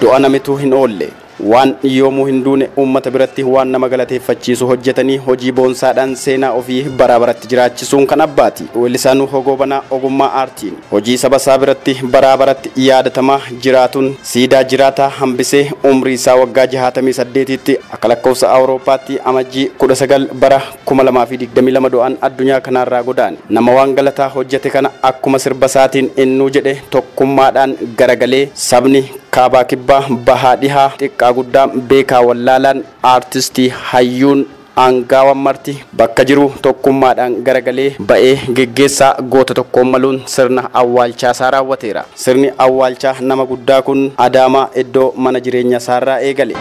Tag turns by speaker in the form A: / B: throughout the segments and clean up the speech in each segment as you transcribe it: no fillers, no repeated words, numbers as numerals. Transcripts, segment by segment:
A: Du'a namitu hin oolle. Waan yoomuu hin duune uummata biratti waan nama galateeffachiisu hojjetanii hojii boonsaadhaan seenaa ofii baraa baratti jiraachisuun kan abbaati. Weellisaa Nuhoo Goobanaa ogummaa aartiin hojii saba isaa biratti baraa baratti yaadatamaa jiraatuun siidaa jiraataa hambisee umrii isaa waggaa 68tti akka lakkoofsa Awurooppaatti amajjii 19 bara 2022 du'aan addunyaa kanaarraa godaane. Nama waan galataa hojjete kana akkuma sirba isaatiin innuu jedhe tokkummaadhaan garagalee sabni kaabaa kibbaa bahaa dhihaa xiqqaa guddaa beekaa wallaalaan aartistii hayyuun aangaawwan marti bakka jiru tokkummaadhaan garagalee ba'ee geggeessaa goota tokkoon maluun sirna awwaalchaa isaa raawwateera. Sirni awwaalchaa nama guddaa kun Adaamaa iddoo mana jireenya isaarraa eegale.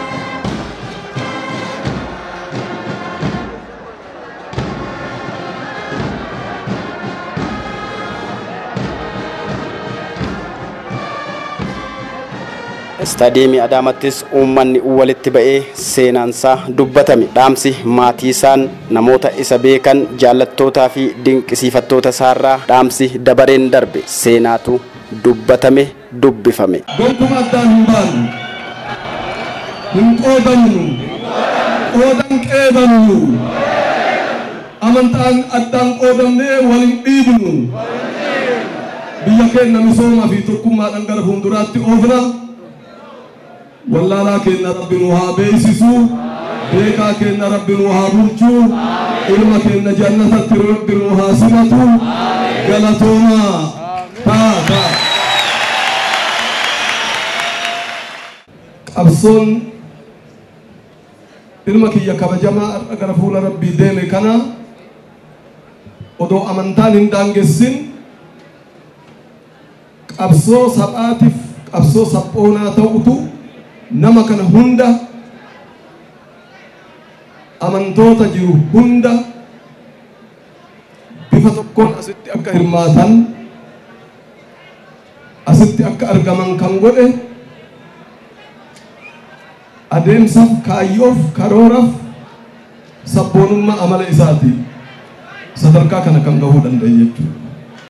A: Istaadiyeemii Adaamattis uummanni walitti ba'ee seenaansaa dubbatame. Dhaamsi maatii isaan namoota isa beekan jaallattootaa fi dinqisiifattoota isaarraa dhaamsi dabareen darbe seenaatu dubbatame dubbifame.
B: Gonkumaa addaan hin baanu, hin qoodamnu, qoodan qeebannu, amantaan addaan qoodamnee wal hin dhiibnu. Biyya keenya misoomaa fi tokkummaadhaan gara fuulduraatti oofna. Wallaalaa keenya Rabbi nu haa beeksisu, beekaa keenya Rabbi nu haa bulchu, ilma keenya jannatatti Rabbi nu haa simatu. Galatoomaa taa taa. Qabsoon ilma kiyya kabajamaa har'a gara fuula Rabbii deeme kana odoo amantaan hin daangessin qabsoo saphaatiif qabsoo saphoonaa ta'utu nama kana hunda amantoota jiru hunda bifa tokkoon asitti akka hirmaatan asitti akka argaman kan godhe adeemsaaf kaayyoof karooraaf sabboonummaa amala isaati sadarkaa kana kan gahuu danda'e jechuudha.